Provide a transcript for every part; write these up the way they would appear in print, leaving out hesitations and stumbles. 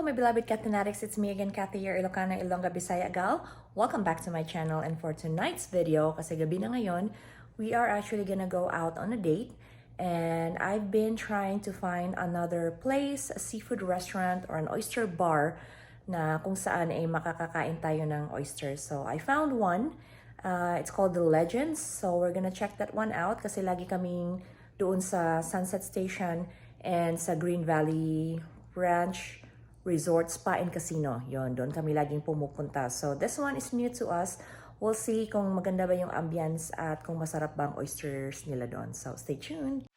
my beloved cat fanatics, it's me again, Kathy, your Ilocana, Ilongga, Bisaya gal. Welcome back to my channel, and for tonight's video, kasi gabi na ngayon, we are actually gonna go out on a date. And I've been trying to find another place, a seafood restaurant or an oyster bar na kung saan ay makakakain tayo ng oysters. So I found one. It's called The Legends. So we're gonna check that one out kasi lagi kaming doon sa Sunset Station and sa Green Valley Ranch Resort Spa and Casino. Yon, doon kami laging pumupunta. So this one is new to us. We'll see kung maganda ba yung ambience at kung masarap ba ang oysters nila doon. So stay tuned!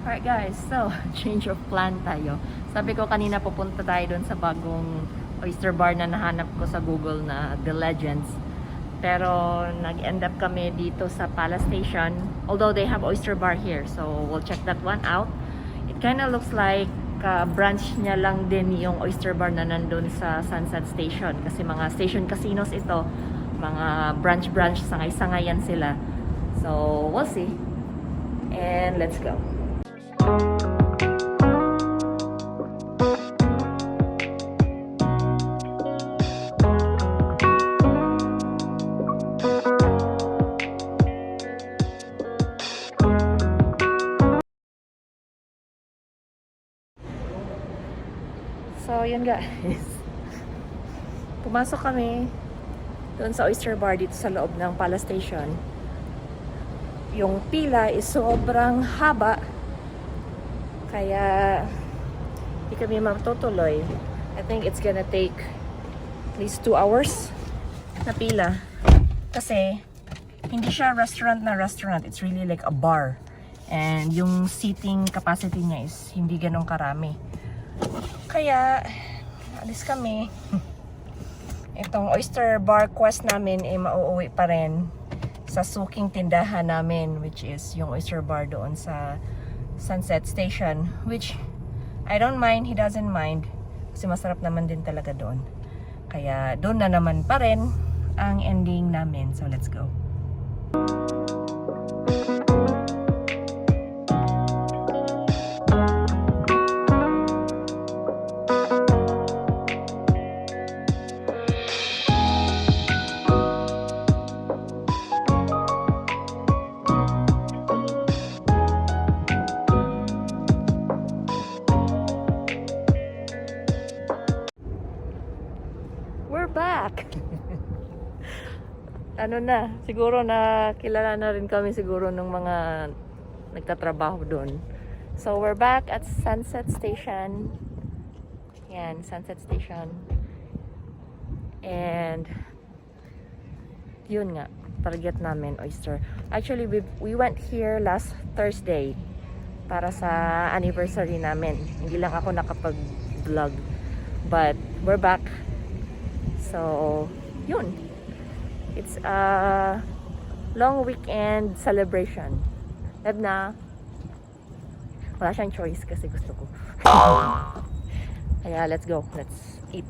Alright guys, so change of plan tayo. Sabi ko kanina pupunta tayo doon sa bagong oyster bar na nahanap ko sa Google na The Legends. Pero nag-end up kami dito sa Palace Station. Although they have oyster bar here, so we'll check that one out. It kind of looks like branch niya lang din yung oyster bar na nandun sa Sunset Station. Kasi mga station casinos ito, mga branch, sangay-sangayan sila. So we'll see. And let's go. So, yun guys. Pumasok kami doon sa oyster bar dito sa loob ng Palace Station. Yung pila is sobrang haba. Kaya, hindi kami matutuloy. I think it's gonna take at least 2 hours na pila. Kasi, hindi siya restaurant na restaurant. It's really like a bar. And yung seating capacity niya is hindi ganun karami. Kaya, alis kami. Itong oyster bar quest namin ay mauuwi pa rin sa suking tindahan namin, which is yung oyster bar doon sa Sunset Station, which I don't mind, he doesn't mind kasi masarap naman din talaga doon. Kaya doon na naman pa rin ang ending namin. So let's go. Back. Ano na, siguro na kilala na rin kami siguro ng mga nagtatrabaho doon. So we're back at Sunset Station. Yan, Sunset Station. And yun nga, target namin oyster. Actually, we went here last Thursday para sa anniversary namin. Hindi lang ako nakapag-vlog. But we're back. So, yun. It's a long weekend celebration. Na, wala siyang choice kasi gusto ko. Kaya, let's go. Let's eat.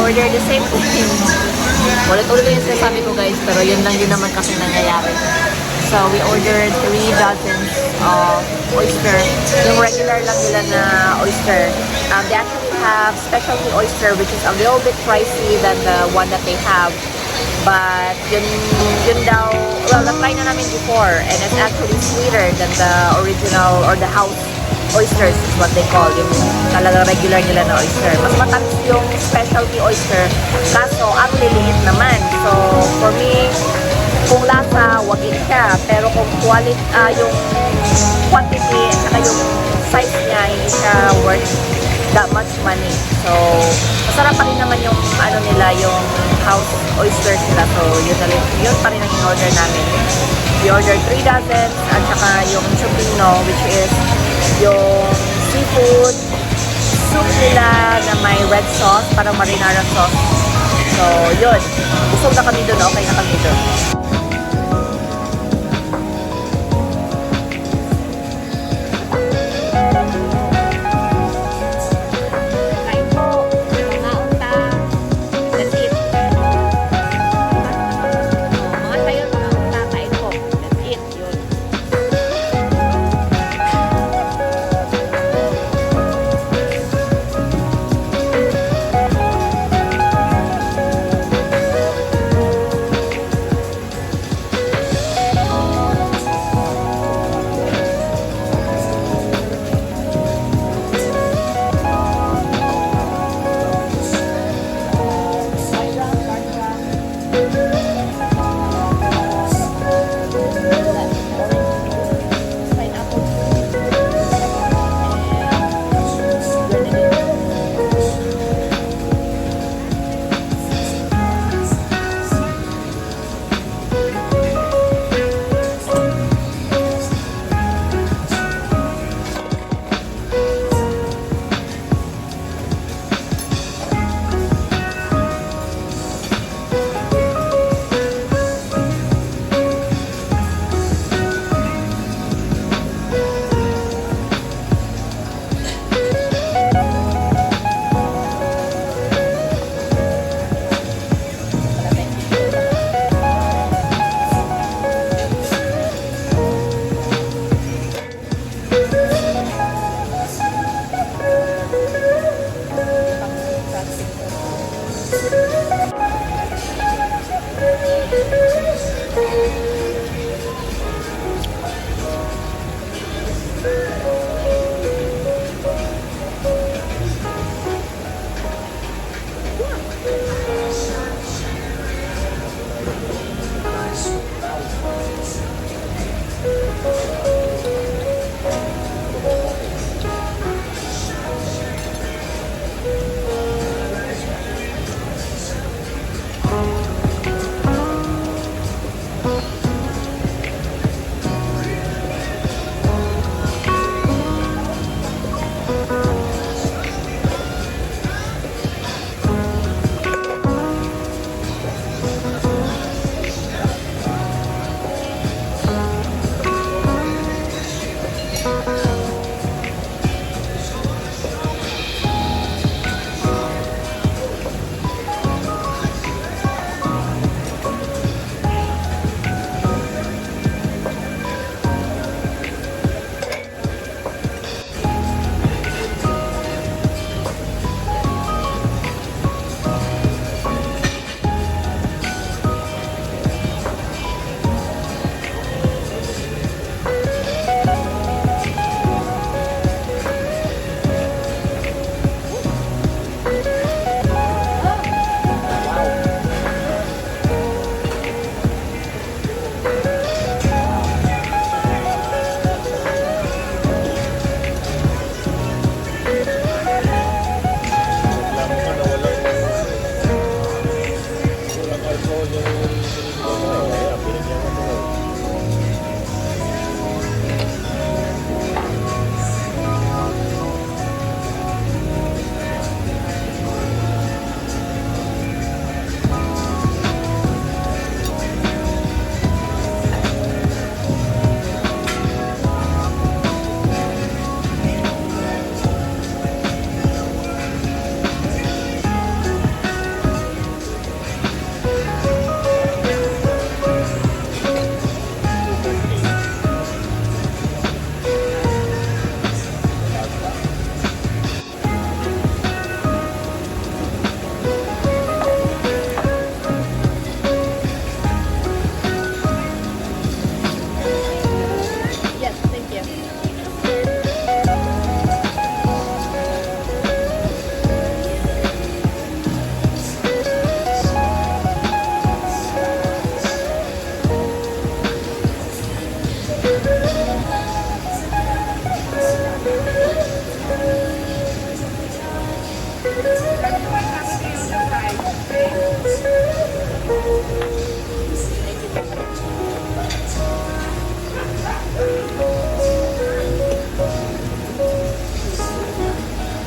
Order the same thing. Ulit-ulit yung sinasabi ko guys, pero yun lang din naman kasi nangyayari. So we ordered 3 dozens of oyster. Yung regular lang nila na oyster. They actually have specialty oyster which is a little bit pricey than the one that they have. But yun daw, well, na-try na namin before and it's actually sweeter than the original or the house Oysters is what they call, yung talagang regular nila na oyster. Mas matamis yung specialty oyster, kaso ang liliit naman. So, for me, kung lasa, wagi siya. Pero kung yung quantity at saka yung size niya, hindi siya worth that much money. So, masarap pa rin naman yung ano nila, yung house oysters nila. So, yun pa rin ang in-order namin. We ordered 3 dozen at saka yung chupino, which is yung seafood soup nila na may red sauce, parang marinara sauce. So, yun. Busog na kami dun. Okay na kami dun.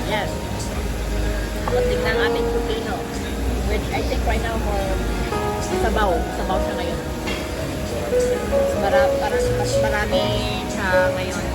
Yes. Kunting ng aming pupino. Which I think right now more sabaw. Sabaw siya ngayon. Parang mas marami siya ngayon.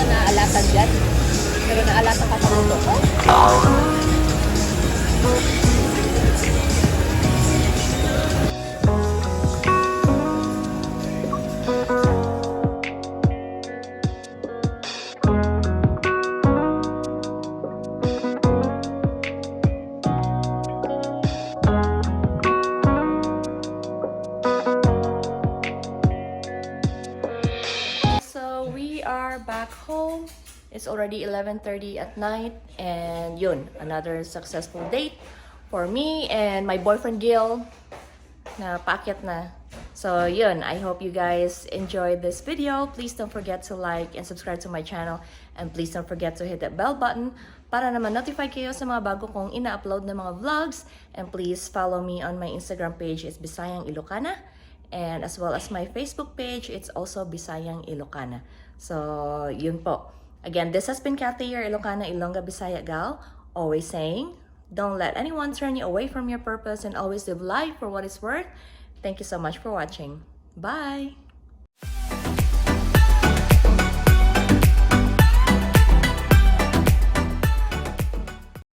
Naalatan dyan. Pero naalatan ka sa luto ko. Back home. It's already 11:30 at night, and yun, another successful date for me and my boyfriend Gil na paakyat na. So yun, I hope you guys enjoyed this video. Please don't forget to like and subscribe to my channel, and please don't forget to hit that bell button para naman notify kayo sa mga bago kong ina-upload na mga vlogs. And please follow me on my Instagram page, it's Bisayang Ilocana, and as well as my Facebook page, it's also Bisayang Ilocana. So, yun po. Again, this has been Kathy, your Ilocana Ilongga Bisaya gal, always saying, don't let anyone turn you away from your purpose and always live life for what it's worth. Thank you so much for watching. Bye!